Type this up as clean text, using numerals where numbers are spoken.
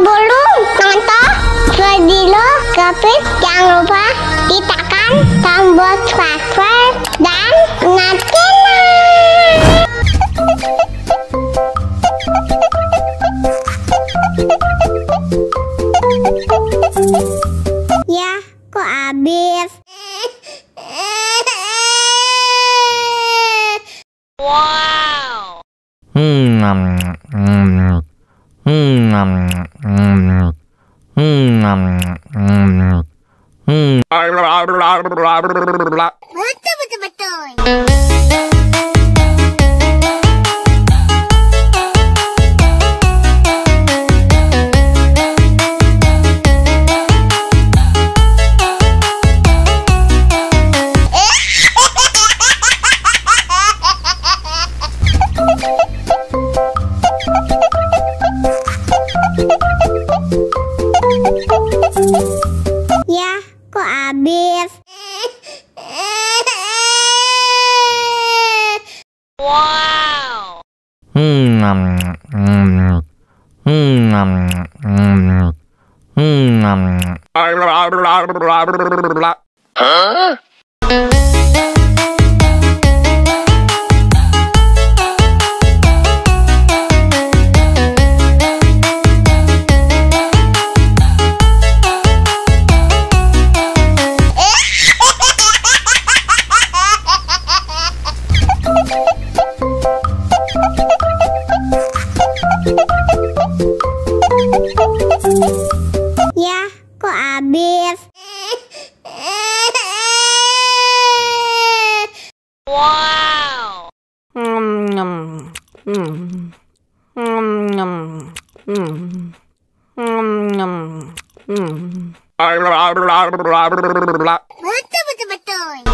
Sebelum nonton video Gavin, jangan lupa tekan tombol subscribe dan nyalakan. Ya, kok habis? Wow. Betul. Ya, kok habis? Wow. Huh? Ya, kok habis? Wow. Betul.